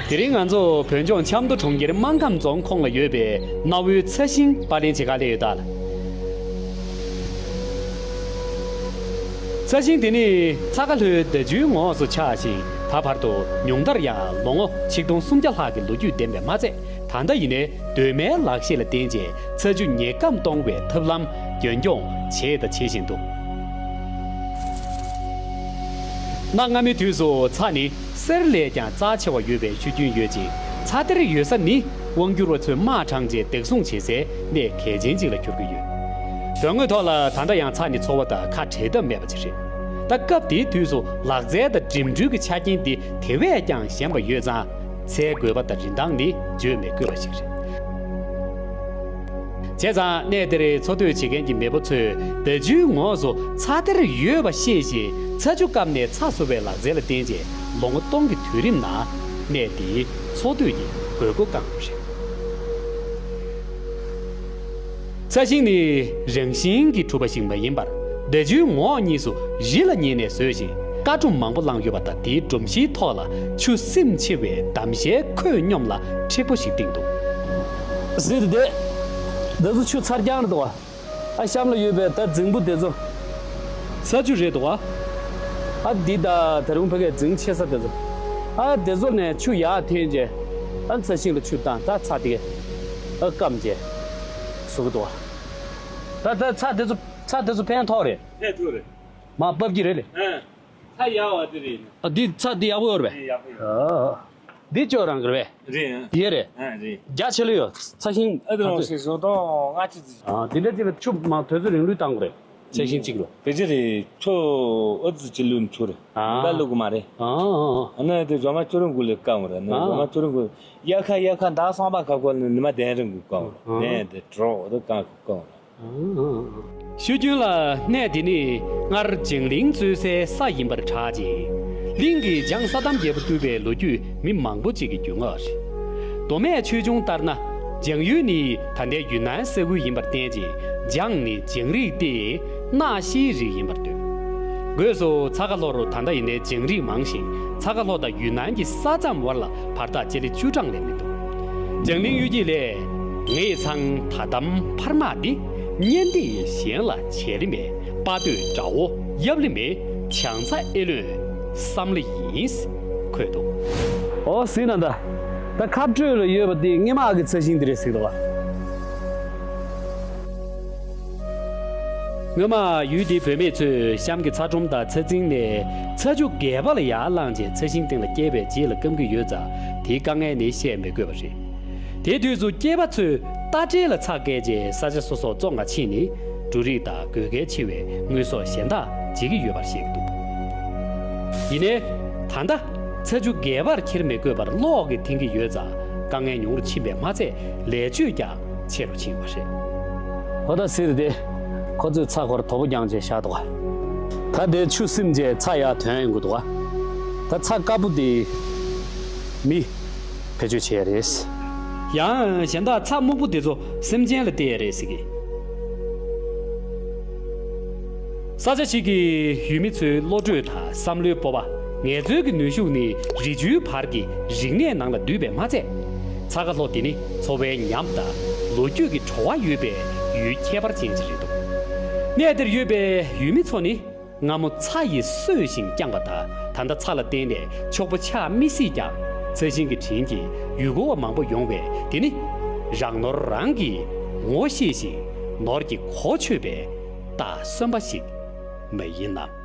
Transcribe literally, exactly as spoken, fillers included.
དེ་རིང་ང་ཚོ་བོད་ལྗོངས་ཆབ་མདོ་གྲོང་ཁྱེར་སྨར་ཁམས་རྫོང་ཁོངས་ལ་ཡོད་པའི་གནའ་བོའི་ཚ་ཞིང་པར་ལེན་བྱེད་གར་སླེབས་ཡོད་ད། ཚ་ཞིང་དེ་ནི་ཚྭ་ཁ་ལྷོའི་ཟླ་ཆུའི་ངོགས་སུ་ཆགས་ཤིང་། ད་བར་དུ་ཉུང་མཐར་ཡང་ལོ་ངོ་ཆིག་སྟོང་སུམ་བརྒྱ་ལྷག་གི་ལོ་རྒྱུས་ལྡན་པས་མ་ཚད། ད་ལྟ་ཡིན་ནའི་གདོད་མའི་ལག་ཤེས་ལ་བརྟེན་བྱས་ཚྭ་ཆུ་ཉེན་སྐྱོབ་གཏོང་བའི་ཐབས་ལམ་རྒྱུན་འཁྱོངས་བྱས་དང་བྱེད་བཞིན་འདུག། གནའ་སྔ་མོའི་དུས་སུ་ཚྭ་ནི་གསེར་ལས་ཀྱང་རྩ་ཆེ་བ་ཡོད་པའི་ཤུལ་རྒྱུན་ཡོད་ཅིང་། ཚྭ་གཏེར་ཡོད་ས་ནི་དབང་སྒྱུར་བ་ཚོས་དམག་དྲངས་རྗེས་བདག་བཟུང་བྱེད་སའི་གནས་གལ་ཆེན་ཅིག་ལ་གྱུར་གྱི་ཡོད། དོན་དངོས་ཐོག་ལ་ད་ལྟ་ཡང་ཚྭ་ནི་འཚོ་བ་དང་ཁ་བྲལ་ཐབས་མེད་པ་ཅིག་རེད། ད་སྐབས་དེའི་དུས་སུ་ལག་རྩལ་དང་འགྲིམ་འགྲུལ་གྱི་ཆ་རྐྱེན་དེ་དེ་བས་ཀྱང་ཞན་པ་ཡོད་ཙང་། ཚྭའི་དགོས་པ་དང་རིན་ཐང་ནི་བརྗོད་མི་དགོས་པ་ཞིག་རེད། བྱས་ཙང་གནས་དེར་འཚོ་སྡོད་བྱེད་མཁན་གྱི་མེས་པོ་ཚོས་ཟླ་ཆུའི་ངོགས་སུ་ཚྭ་གཏེར་ཡོད་པ་ཤེས་བཞིན་ཚྭ་ཆུ་བཀབ་ནས་ཚྭ་བཟོ་བའི་ལག་རྩལ་ལ་བརྟེན་རྗེས་ལོ་ངོ་སྟོང་གི་དུས་རིམ་ནང་གནས་དེའི་འཚོ་སྡོད་ཀྱི་དགོས་མཁོ་བསྐངས་པ་རེད། ཚྭ་ཞིང་ནི་རང་བཞིན་གྱིས་གྲུབ་པ་ཞིག་མ་ཡིན་པར། ཟླ་ཆུའི་ངོགས་གཉིས་སུ་རི་ལ་ཉེ་ནས་བཟོས་ཤིང་། ཀ་སྒྲོམ་མང་པོ་བསླངས་ཡོད་པ་དང་། དེའི་སྒྲོམ་གཞིའི་ཐོག་ལ་ཆུ་སིམ་ཆེ་བའི་འདམ་ཤའི་ཁོད་སྙོམས་ལ་མཁྲེགས་པོ་ཞིག་བཏིང་འདུག། གཟིགས་དེ། འདི་ཚོ་ཆུ་ཚར་རྐྱང་རེད་འདུག་བ། ཨ་གཤམ་ལ་ཡོད་པའི་ད་རྫིང་བུ་དེ་ཚོ། ཚྭ་ཆུ་རེད་འདུག་བ། ཨ་འདི་ད་ད་རུང་ཕ་གིའི་རྫིང་ཆེ་ས་དེ་ཚོ། ཨ་དེ་ཚོ་ནས་ཆུ་ཡར་འཐེན་རྗེས། ཨ་ཚྭ་ཞིང་ལ་ཆུ་བཏང་། ད་ཚྭ་དེ་གས་ཨ་སྐམ་རྗེས་བཟོ་གི་འདུག་བ། ད་ད་ཚྭ་དེ་ཚོ་ཚྭ་དེ་ཚོ་ཕན་ཐོགས་རེད། ཕན་ཐོགས་རེད། མར་ཕབ་ཀྱི་རེད་ལེ། ཨ། ཚྭ་ཡག་པ་དེ་རེད། ཨ་འདི་ཚྭ་འདི་ཡག་པོ་ཡོད་རེད་པས། ཨེ་ཡག་པོ་ཡོད། ཨ། འདི་ཅོག་རང་གི་རེད་པས། རེད། ཡེ་རེད། ཨ་རེད། རྒྱ་ཆེ་ལོས་ཡོད། ཚྭ་ཞིང་ཨ་དེ་རང་ཞིག་བཟོ་སྟངས་ང་ཅི་ཅི། ཨ་འདི་འདྲ་ཅིག་ལ་ཆུ་མ་དུས་ཚོད་རིང་ལུས་བཏང་དགོས་རེད། ཚྭ་ཞིང་གཅིག་ལོ། དེ་ཅི་རེད། ཆུ་ཨ་ཙི་ཅི་ལུས་ཆུ་རེད། ཨ། ད་ལུག་མ་རེད། ཨ་ཨ་ཨ། ཨ་ནི་དེ་རྫོང་མ་ཅོ་རུང་གུ་ལས་བཀང་རེད། ཨ་ནི་རྫོང་མ་ཅོ་རུང་གུ་དབྱར་ཁ་དབྱར་ཁ་ཟླ་གསུམ་པ་ཁ་ཁོ་ནི་ནི་མ་གདན་རིང་གུ་བཀང་རེད། ཨ། གདན་དེ་གྲོགས་དེ་བཀང་བཀང་རེད། ཤུལ་རྒྱུན་ལ་གནས་འདི་ནི་སྔར་འཇང་གླིང་གཙོས་སའི་ས་ཡིན་པར་གྲགས་ཅིང་། གླིང་གི་འཇང་ས་དམ་རྒྱལ་པོ་བཏུལ་བའི་ལོ་རྒྱུས་མི་མང་པོ་ཅིག་གི་རྒྱུས་མངའ་རེད། མདོ་སྨད་ཆོས་འབྱུང་ལྟར་ན། འཇང་ཡུལ་ནི་ད་ལྟའི་ཡུན་ནན་ས་ཁུལ་ཡིན་པར་བརྟེན་ཅིང་། འཇང་ནི་འཇང་རིགས་ཏེ་གནག་ཤིའི་རིགས་ཡིན་པར་འདོད། སྒོས་སུ་ཚྭ་ཁ་ལྷོ་རུ་ད་ལྟ་ཡིན་ནའི་འཇང་རིགས་མང་ཞིང་། ཚྭ་ཁ་ལྷོ་དང་ཡུན་ནན་གྱི་ས་མཚམས་བར་ལ་བར་ཐག་སྤྱི་ལེ་བཅུ་གྲངས་ལས་མི་འདུག། འཇང་གླིང་གཡུལ་འགྱེད་ལས། ངེད་ཚང་ད་དམ་འཕར་མ་འདི། གཉེན་སྡེ་གཞན་ལ་བྱེད་ལེ་མེད། དཔའ་སྟོད་དགྲ་བོ་གཡབ་ལེ་མེད། བྱང་ཚྭ་ཨེ་ལོན་བསམ་བློ་ཡིན། འཁོད་འདུག། ཨོ་ཟིན་ན་ད། ད་ཁ་སྤྲོད་ལ་ཡོད་པ་འདི་སྔས་མ་གི་ཚྭ་ཞིང་འདི་རེད་ཟེར་གི་འདུག་བ། སྔོན་མ་ཡུལ་འདིའི་བུད་མེད་ཚོས་གཤམ་གྱི་ཚྭ་ཁྲོམ་དང་ཚྭ་རྫིང་ནས་ཚྭ་ཆུ་སྒལ་པ་ལ་ཡར་བླངས་རྗེས་ཚྭ་ཞིང་སྟེང་ལ་སྐྱེལ་བའི་རྗེས་ལ་སྐམ་གྱི་ཡོད་ཙང་། དེའི་དཀའ་ངལ་ནི་བཤད་མི་དགོས་པ་རེད། དེའི་དུས་སུ་སྐྱེས་པ་ཚོས་རྟ་དྲེལ་ལ་ཚྭ་བཀལ་རྗེས་ས་ཆ་སོ་སོར་བཙོང་ག་ཕྱིན་ནས་འབྲུ་རིགས་དང་དགོས་གལ་ཆེ་བའི་དངོས་ཟོག་གཞན་དག་བརྗེ་གི་ཡོད་པར་བཤད་ཀྱི་འདུག། ཡིན་ནའི། ད་ལྟ་ཚྭ་ཆུ་སྒལ་པར་འཁྱེར་མི་དགོས་པར་གློག་གིས་འཐེན་གྱི་ཡོད་ཙང་དཀའ་ངལ་ཉུང་རུ་ཕྱིན་པས་མ་ཚད་ལས་ཆོད་ཀྱང་ཆེ་རུ་ཕྱིན་ཡོད་པ་རེད། ཧོ་ད་ཟེར་དེ། ཁོ་ཚོས་ཚྭ་ཁོར་དོ་པོ་རྒྱང་བྱས་བཞག་འདུག་ག། ད་དེ་ཆུ་སིམ་རྗེས་ཚྭ་ཡར་ཐོན་ཡོང་གི་འདུག་ག། ད་ཚྭ་དཀར་པོ་དེ་མི་བེད་སྤྱོད་བྱས་རེད། ཡང་གཞན་དག་ཚྭ་སྨུག་པོ་དེ་ཚོ་སེམས་ཅན་ལ་སྟེར་ཡ་རེད་ཟེར་གི། ས་ཆ་ཞིག་གི་ཡུལ་མི་ཚོའི་བློ་གྲོས་དང་བསམ་བློའི་སྤོབས་པ། ངལ་རྩོལ་གྱི་ནུས་ཤུགས་ནི་རི་ཆུའི་བར་གྱི་རིག་གནས་ནང་ལ་འདུས་པས་མ་ཚད། ཚྭ་ཁ་ལྷོ་དེ་ནི་འཚོ་བའི་ཉམས་དང་ལོ་རྒྱུས་ཀྱི་བྲོ་བ་ཡོད་པའི་ཡུལ་ཁྱད་པར་ཅན་ཞིག་རེད་འདུག། གནས་དེར་ཡོད་པའི་ཡུལ་མི་ཚོ་ནི། སྔ་མོ་ཚྭ་ཡིས་གསོས་ཤིང་བསྐྱངས་པ་དང་། ད་ལྟ་ཚྭ་ལ་བརྟེན་ནས་ཕྱུག་པོ་ཆགས་མི་སྲིད་ཀྱང་། ཚྭ་ཞིང་གི་དྲིན་གྱིས་ཡུལ་སྐོར་བ་མང་པོ་ཡོང་བས། དེ་ནི་རང་ནོར་རང་གིས་ངོ་ཤེས་ཤིང་ནོར་གྱིས་གོ་ཆོད་པའི་རྟགས་གསོན་པ་ཞིག་མ་ཡིན་ནམ།